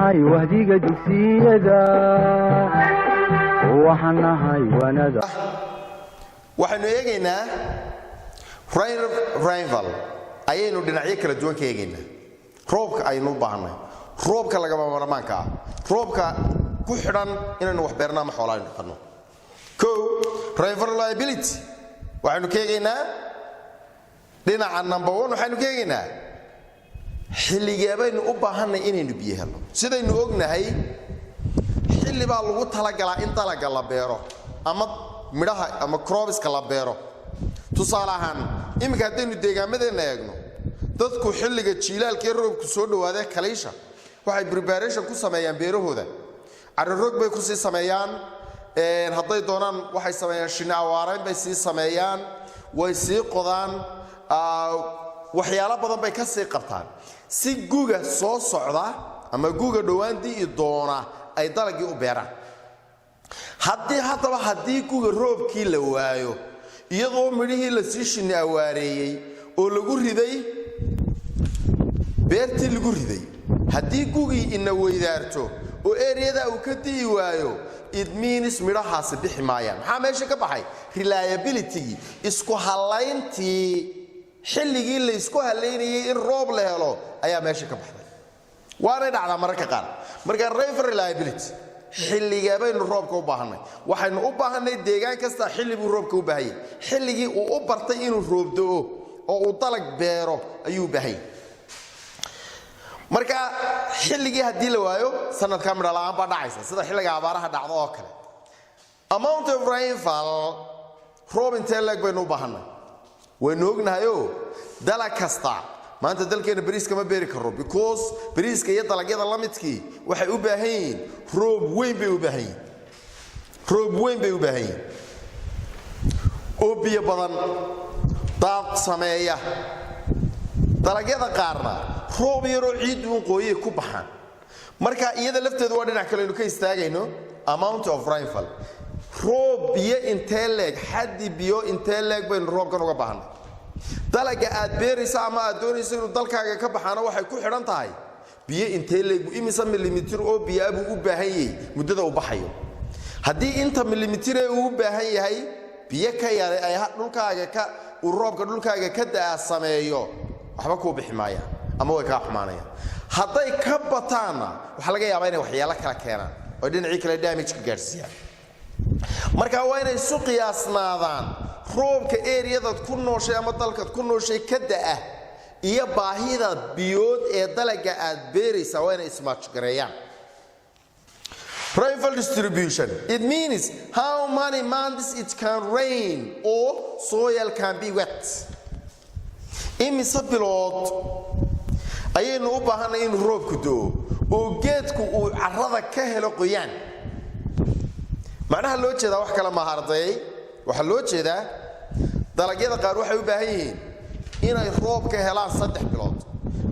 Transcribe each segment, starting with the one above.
Nahay wahdiga dugsiyada, waxaan nahay wanada. Waxaynu eegaynaa rainfall, ayaynu dhinacyo kala duwan ka eegaynaa. Roobka aynu u baahanay, roobka lagama maarmaanka ah, roobka ku xidhan inaynu wax beerno ama xoolo aynu dhaqanno. Kow, rainfall reliability waxaynu ka eegaynaa dhinaca number one. Waxaynu ka eegaynaa xilligee baynu u baahanay inaynu biyo helno. Sidaynu ognahay, xilli baa lagu talagalaa in dalaga la beero ama midhaha ama cropska la beero. Tusaale ahaan, iminka haddaynu deegaamadeenna eegno, dadku xilliga jiilaalkee roobku soo dhowaadee kaliisha waxay preparation ku sameeyaan beerahooda. Carro rog bay kusii sameeyaan hadday doonaan, waxay sameeyaan shinni awaarayn bay sii sameeyaan, way sii qodaan, waxyaalo badan bay ka sii qabtaan si guga soo socda ama guga dhowaan di'i doona ay dalagii u beeraan. Haddii haddaba haddii guga roobkii la waayo, iyadoo midhihii lasii shinni awaareeyey oo lagu riday beertii lagu riday, haddii gugii ina weydaarto oo areada uu ka di'i waayo, it means midhahaasi bixi maayaan. Maxaa meesha ka baxay? Reliabilitygii, isku hallayntii, xilligii laysku hallaynayay in roob la helo ayaa meesha ka baxday. Waanay dhacdaa mararka qaar. Marka rainfall reliability, xilligee baynu roobka u baahannay? Waxaynu u baahannay, deegaan kasta xilli buu roobka u baahanyay. Xilligii uu u bartay inuu roob da'o oo uu dalag beero ayuu u baahanyay. Marka xilligii haddii la waayo, sanadka midho la'aan baa dhacaysa, sida xilliga abaaraha dhacdo oo kale. Amount of rainfall, roob intee leeg baynu u baahannay? Waynu ognahayoo dalag kasta maanta dalkeena bariiska ma beeri karo, because bariiska iyo dalagyada la midkii waxay u baahan yihiin roob weyn bay u baahan yihiin, roob weyn bay u baahan yihiin oo biyo badan daad sameeya. Dalagyada qaarna roob yaroo ciiddu un qooyay ku baxaan. Marka iyada lafteedu waa dhinac kale aynu ka istaagayno. Amount of rainfall, roob biyo intee leeg, xaddi biyo intee leeg baynu roobkan uga baahnay? Dalaga aad beeraysa ama aad doonayso inuu dalkaaga ka baxaana waxay ku xidhan tahay biyo intee leeg, imisa milimitir oo biyaa buu u baahan yahay muddada uu baxayo. Haddii inta milimitir ee uu u baahan yahay biyo ka yaray ay dhulkaaga ka uu roobka dhulkaaga ka da'a sameeyo, waxba kuu bixi maayaan ama way kaa xumaanayaan. Hadday ka bataanna, waxaa laga yaabaa inay waxyaalo kala keenaan oo dhinacii kale damage ka gaadhsiiyaan. Marka waa inay isu qiyaasnaadaan roobka areadaad ku nooshay ama dalkaad ku nooshay ka da'a iyo baahida biyood ee dalaga aad beeraysaa, waa inay is match gareeyaan. Rainfall distribution. It means how many months it can rain or soil can be wet. Imise bilood ayaynu u baahanay inuu roobku do'o oo geedku uu carrada ka helo qoyaan? Macnaha loo jeedaa wax kale maaha, ardayay. Waxaa loo jeedaa dalagyada qaar waxay u baahan yihiin inay roobka helaan 3 bilood,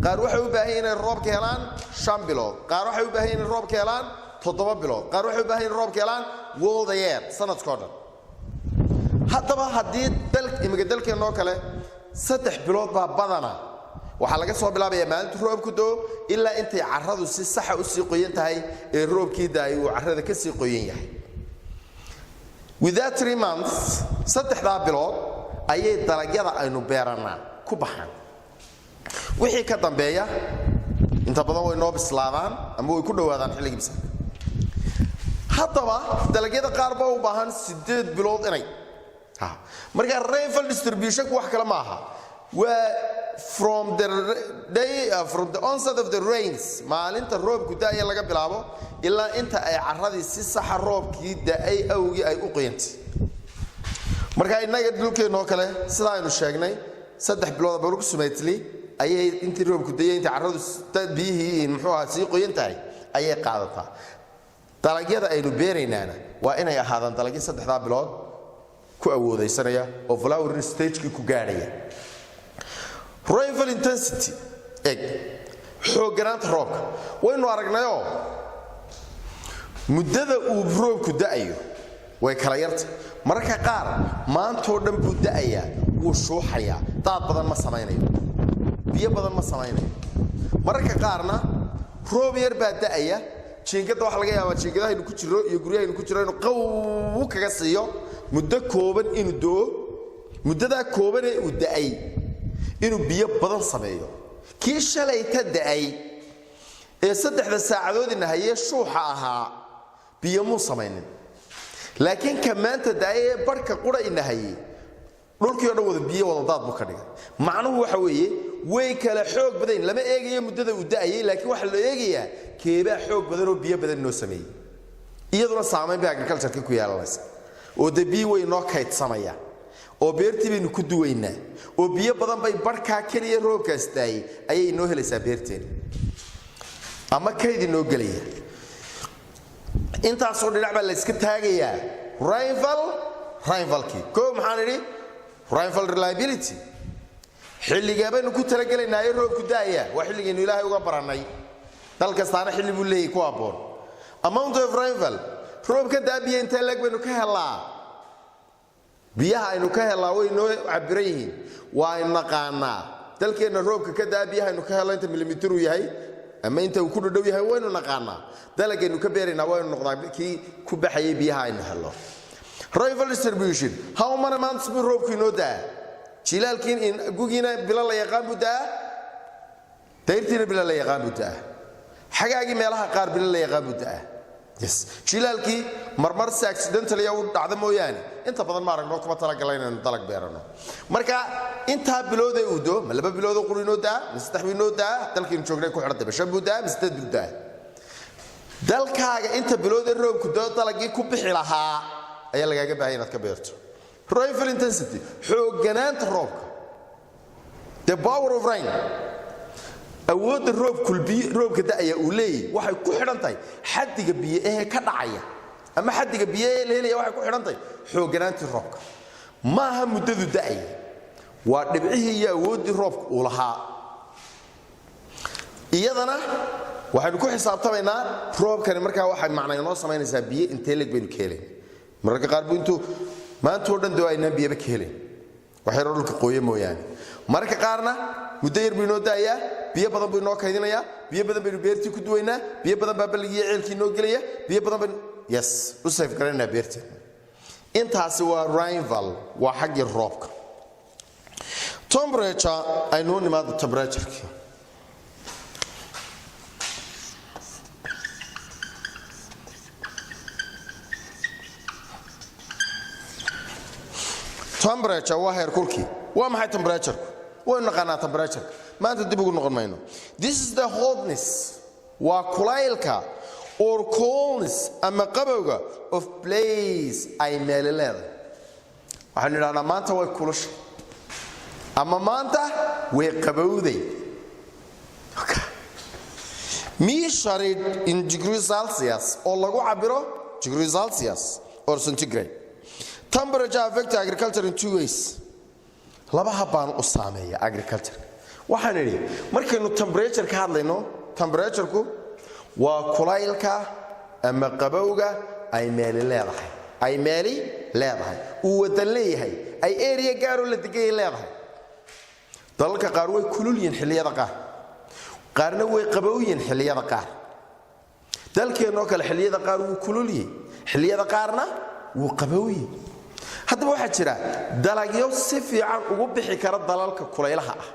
qaar waxay u baahan yihiin inay roobka helaan 5 bilood, qaar waxay u baahan yihin inay roobka helaan 7 bilood, qaar waxay u baahan yihin roobka helaan whole the year, sanadkoo dhan. Haddaba haddii dal imika dalkeennoo kale 3 bilood baa badana waxaa laga soo bilaabayaa maalintu roobku doo ilaa intay carradu si saxa usii qoyan tahay ee roobkii daayay uu carrada ka sii qoyan yahay. With that 3 months, saddexdaa bilood ayay dalagyada aynu beerannaa ku baxaan. Wixii ka dambeeya inta badan way noo bislaadaan ama way ku dhowaadaan xilligii bislaanka. Haddaba dalagyada qaar baa u baahan 8 bilood inay. Marka rainfall distributionku wax kale ma aha, waa from the day, from the onset of the rains, maalinta roobku da'aya laga bilaabo ilaa inta ay carradii si saxa roobkii da'ay awgii ay u qoyantay. Marka innaga dhulkeennoo kale, sida aynu sheegnay, 3 bilood approximately ayay intii roobku dayay intii carradu biyihii muxuu ahaa sii qoyan tahay ayay qaadataa. Dalagyada aynu beeraynaana waa inay ahaadaan dalagyo saddexdaa bilood ku awoodaysanaya oo flowering stagekii ku gaadhaya. Rainfall intensity, eg xoogganaanta roobka waynu aragnayoo muddada uu roobku da'ayo way kala yarta. Mararka qaar maantoo dhan buu da'ayaa, wuu shuuxayaa, daad badan ma samaynayo, biyo badan ma samaynayo. Mararka qaarna Roob yar baa da'aya, jiingadda waxaa laga yaabaa jiingadahaynu ku jiro iyo guryahaynu ku jiro inuu qaw kaga siiyo muddo kooban inuu doo, muddadaa koobanee uu da'ay inuu biyo badan sameeyo. Kii shalayta da'ay ee 3da saacadoodina hayee shuuxa ahaa biyo muu samaynin, laakiin ka maanta da'ay ee barhka qura ina hayey dhulkii o dhan wada biyo wadadaad buu ka dhigay. Macnuhu waxa weeye way kala xoog badan. Lama eegayo muddada uu da'ayay, laakiin waxaa loo eegayaa keebaa xoog badan oo biyo badan noo sameeyey. Iyaduna saamayn bay agricultureka ku yeelanaysa, oo dee biyo way noo kaydsamaya oo beertii baynu ku duwaynaa, oo biyo badan bay barhkaa keliya roobkaas daayay ayay inoo helaysaa beerteena ama kayd inoo gelaya. Intaasoo dhinac baa la iska taagayaa rainfallkii. Koo maxaan idhi? Rainfall reliability. Xilligee baynu ku talagelaynaa roobku daaya? Waa xilligaynu Ilaahay uga barannay. Dal kastaana xilli buu leeyahy ku habboon. Amount of rainfall, roobka daa biyo intee leeg baynu ka helaa? Biyaha aynu ka helaa way noo cabiran yihiin, waa naqaanaa. Dalkeenna roobka ka daa biyaha aynu ka helno inta milimitir uu yahay ama inta uu ku dhadhow yahay waynu naqaanaa. Dalagaynu ka beeraynaa waynu noqdaa kii ku baxayay biyaha aynu helno. Rainfall distribution, how many months buu roobku inoo daa? Jilaalkiin gugiina bilo la yaqaan buu daa, dayrtiina bilo la yaqaan buu daa, xagaagii meelaha qaar bilo la yaqaan buu daa. Yes, jilaalkii marmar si accidentally u dhacda mooyaane inta badan ma aragno, kuma talagala inaynu dalag beerano. Marka intaa biloodee uu doo, ma 2 biloodoo quri inoo daa, ma 3 buu inoo daa? Dalkaynu joognay ku xidhantay. Ma 5 buu daa, ma 8 buu daa? Dalkaaga inta biloodee roobku doo dalagii ku bixi lahaa ayaa lagaaga baahanya inaad ka beerto. Rainfall intensity, xoogganaanta roobka, the power of rain, awoodda roobka da'aya uu leeyahy waxay ku xidhan tahay xaddiga biyo ee ka dhacaya ama xaddiga biyo ee la helaya. Waxay ku xidhan tahay xoogganaantii roobka. Maaha muddadu da'aya, waa dhibcihii iyo awooddii roobka uu lahaa. Iyadana waxaynu ku xisaabtamaynaa roobkani. Markaa waxay macna inoo samaynaysaa biyo intee leeg baynu ka helayn. Mararka qaar buu intuu maantoo dhan doo aynaan biyaba ka helayn, wax yaroo dhulka qooye mooyaane. Mararka qaarna muddo yar buu inoo da'ayaa, biyo badan buu inoo kaydinayaa, biyo badan baynu beertii ku duwaynaa, biyo badan baa balligii iyo ceelkii inoo gelaya, biyo badan baynu yes u safe garanaynaa beerteena. Intaasi waa rainfall, waa xaggii roobka. Temperature, aynuu nimaado temperatureki. Temperature waa heerkulkii. Waa maxay temperatureku? Waynu naqaanaa temperatureka, maanta dib ugu noqon mayno. This is the hotness, waa kulaylka, or coldness, ama qabowga, of place, ay meeli leedahay. Waxaynu idhahnaa maanta way kulushay ama maanta way qabowday. Measured in degree Celsius, oo lagu cabiro degree Celsius or centigrade. Temperature affect agriculture in two ways, laba hab baan u saameeya agriculture. Waxaan idhi markaynu temperature ka hadlayno, temperatureku waa kulaylka ama qabowga ay meeli leedahay, ay meeli leedahay, uu wadan leeyahay, ay area gaaroo la deganyay leedahay. Dalalka qaar way kulul yihiin xilliyada qaar, qaarna way qabow yihiin xilliyada qaar. Dalkeennoo kale xilliyada qaar wuu kulul yihi, xilliyada qaarna wuu qabow yihi. Haddaba waxaa jira dalagyo si fiican ugu bixi kara dalalka kulaylaha ah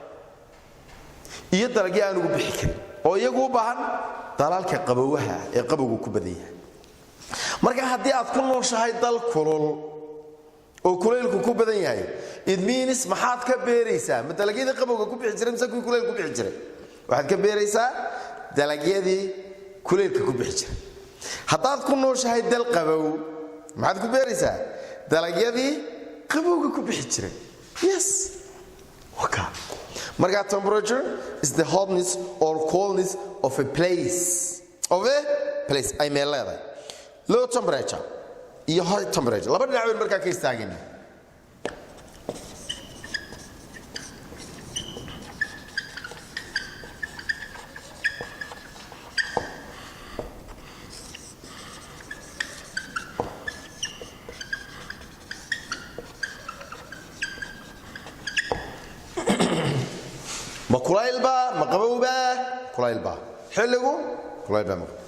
iyo dalagyo aan ugu bixi karin oo iyagu u baahan dalalka qabowaha ah ee qabowgu ku badan yahay. Marka haddii aad ku nooshahay dal kulul oo kulaylku ku badan yahay, it means maxaad ka beeraysaa? Ma dalagyadii qabowga ku bixi jiray mise kuwii kulaylka ku bixi jiray? Waxaad ka beeraysaa dalagyadii kulaylka ku bixi jiray. Haddaad ku nooshahay dal qabow, maxaad ku beeraysaa? Dalagyadii qabowga ku bixi jiray. Yes, waka. Marka temperature is the hotness or coldness of a place, of a place ay meel leedahay. Low temperature iyo high temperature, laba dhinac baynu markaa ka istaagayna. Ma kulaylba, ma qabowba? Kulaylba. Xilligu Kulayl baa maqan.